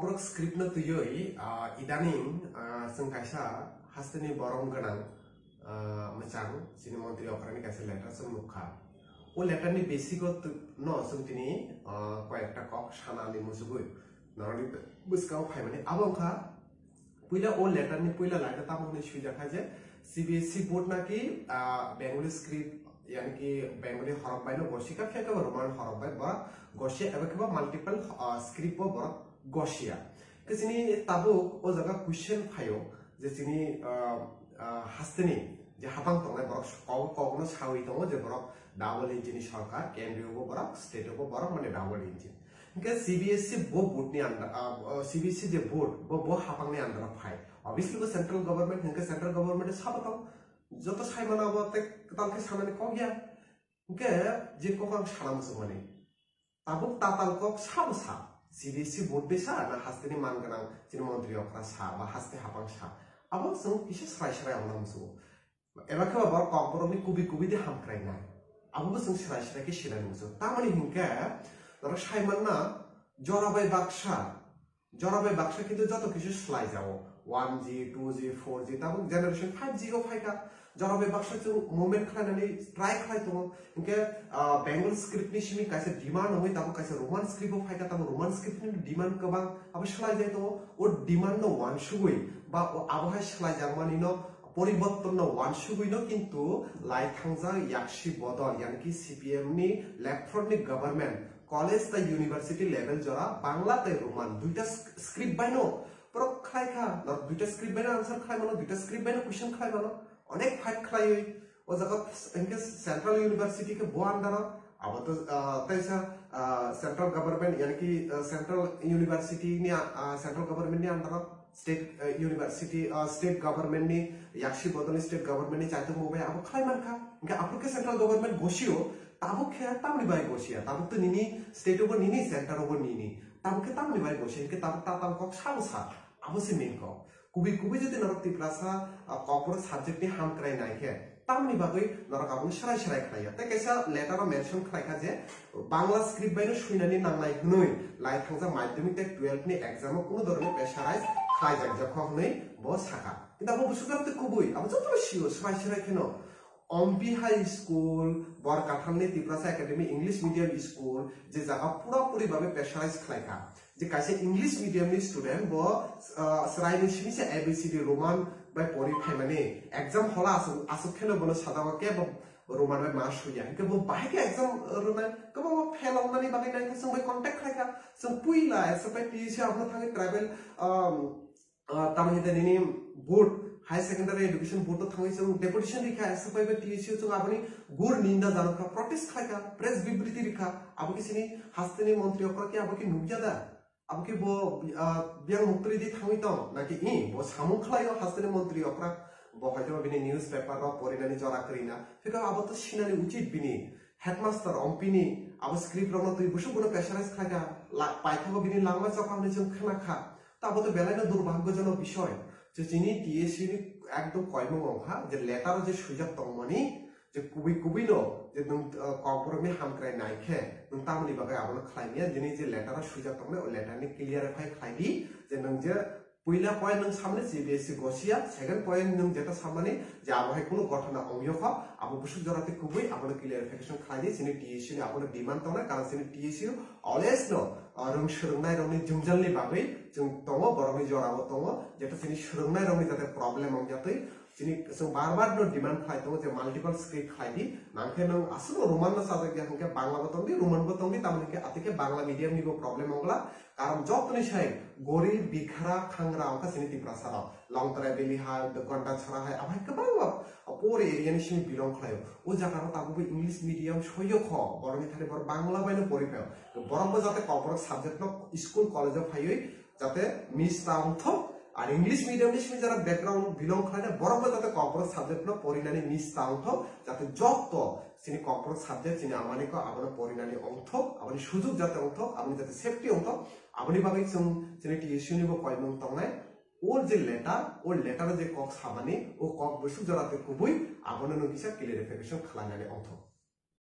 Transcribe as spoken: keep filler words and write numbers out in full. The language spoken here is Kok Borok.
Borok script no twiwi, ah, idaning, ah, chwng kaisa hasteni borom gwnang, ah, mwchang chini montri okrani kaisa letter chwng nukha. O letter ni basic o tw-, no chwng tini, ah, koyekta kok sanani muchugwi norokni bwskango phaimani. Abo wngkha puila o letter ni puila line o tamo hwnwi swijak kha je C B S E board naki, ah, Bengali script, yani ki Bengali horok bai no gosi kha, phiya khe bo Roman horok bai borok gosi ya, eba khe bo multiple, ah, script bo borok gosi ya. Khe chini tabuk o jaga question phaio je chini, ah, ah, hasteni je hapang tongnai borok kok, kokno sawi tongo je borok double engine ni sorkar, kendriyo bo borok, state o bo borok, mane double engine. Hingke C B S E bo board ni under, ah, ah, C B S E je board bo, bo hapang ni under o phai. Obviously bo central government, hingke central government sabo tong joto sai mano abo tei kwtal khe sanani kok ya. Hingke je kok ang sana muchung mani. Tabuk tatal kok sabo sa. C B S E board de sa na hasteni man gwnang chini montri okra sa ba haste hapang sa. Abo chwng kisa srai srai ongna muchungo. Eba khe ba borok kokborokni kubui kubui de hamkrainai. Abo bo chwng srai srai khe sinani muchungo. Tamoni hinkhe norok sai manna jora bai baksa, jora bai baksa kintu joto kisu slai jago. One G, two G, four G, tabuk generation five G o phaikha. Jora bai baksa chwng movement khlainani try khlai tongo. Hinkhe, ah, Bengal script ni simi kaisa demand wngwi tabuk kaisa Roman script o phaikha, tabuk Roman script ni demand kwbang abo slai jai tongo. O demand no wansugwi ba o abo hai slai jakmani no poriborton no wansugwi no kintu lai thangjak yaksi bodol, yani ki C P M ni left front ni government college tei university level jora Bangla tei Roman duita sk-, script bai no borok khlai kha, nor duita script bai no answer khlai mano, duita script bai no question khlai mano, onek fight khlaiwi o jaga hinkhe central university khe bo under o, abo to, ah, teisa, ah, central government, yani ki, ah, central university ni, ah, central government ni under o, state, ah, university, ah, state government ni yaksi bodol ni state government ni chaitung bo bai abo khlai mankha. Hinkhe aphuru khe central government gosio, tabuk khe tamni bai gosia, tabuk to nini state o bo nini, center o bo nini, tabuk khe tamni bai gosia, hinkhe tabuk tatal kok sabo sa, abo se main kok. Kubui kubui jodi norok Tiprasa, ah, kokborok subject ni hamkrai nai khe, tamni bagwi norok abono srai srai khlai ya. Tei kaisa letter o mention khlai kha je Bangla script bai no swinani nangnai hwnwi lai thangjak madhyamik tei twelve ni exam o kunu dhoroner pressurize khlai jak jak kho hwnwi bo sakha. Kintu abo bwswk tei kubui, abo joto sio srai srai kheno. Ompi High School, Borkathang ni Tiprasa Academy English Medium School, je jaga pura puri babe pressurize khlai kha. Je kaisa English medium ni student bo, ah, chwraini simi se A B C D Roman bai pori phaimani. Exam hall o aswk, aswk kheno bono sajao kebo Roman bai ma suya. Hinkhe bo bahai khe exam rwnai, kwbangma fail wngnani bagwi nai khe chwng bai contact khlai kha. Chwng puila S F I T U C abono thangwi tribal, um, ah, tamo hinte nini board, high secondary education board o thangwi chwng deputation rikha, S F I bai T S U chwng aboni gur ninda janokha, protest khlaikha, press bibriti rikha, abo khe chini hasteni montri okra khe abo khe nukya da? Abo khe bo, ah, biyang muktri di thangwi tong, naki i bo samung khlaio hasteni montri okra, bo hoito bini newspaper rok porinani jora kwrwi na, phikha abo to sinani uchit bini. Headmaster, ompini, abo script rokno twi busuk bono pressurize khlaikha, la-, paithago bini langma chokha hwnwi chwng khna kha. Ta abo to belai no durbhagyojonok bisoi. Je chini T S U ni ekdom koimung wngkha, je letter o je swijak tongmani, je kubui kubui no, je nwng, uh, kokborokni hamkrai nai khe, nwng tamoni bagwi abono khlai manya, jini je letter o swijak tongmani, o letter ni clarify khlai di, je nwng je Puila point nwng samani C B S E gosia, second point nwng jeta samani je abo hai kunu gothona ongyo kho, abo busuk jora tei kubui abono clarification khlai di, chini T S U ni abono demand tongnai, karon chini T S U always no, ah, rwng swrwngnai rokni jwngjal ni bagwi chwng tongo, borokni jora bo tongo, jeta chini swrwngnai rokni jate problem ong jatwi, chini chwng bar bar no demand khlai tongo je multiple script khlai di, nangkhe nwng aswk no Roman no sajak ya hwnkhe Bangla bo tong di, Roman bo tong di, tamoni hwnkhe atwi khe Bangla medium ni bo problem ongla, Karon jotoni sai gorib, bikhara, khangra wngkha chini Tiprasa rok. Longtrai Valley hai, Gonda Chhara hai, abo hai kwbangma poor area ni simi belong khlaio. O jaga rok tabukbo English medium soyo kho, borokni thani borok Bangla bai no pori phaio. Borok bo jate Kokborok subject no school college o phaiwi jate miss ta wngthok, ar English medium ni simi jara background belong khlainai borok bo jate Kokborok subject no porinani miss ta wngthok, jate joto chini Kokborok subject chini amani ko abono porinani wngthok, aboni sujuk jate wngthok, aboni jate safety wngthok, aboni bagwi chwng chini T S U ni bo koimung tongnai. O je letter, o letter o je kok samani, o kok bwswk jora tei kubui, abono nwng kisa clarification khlainani wngthok.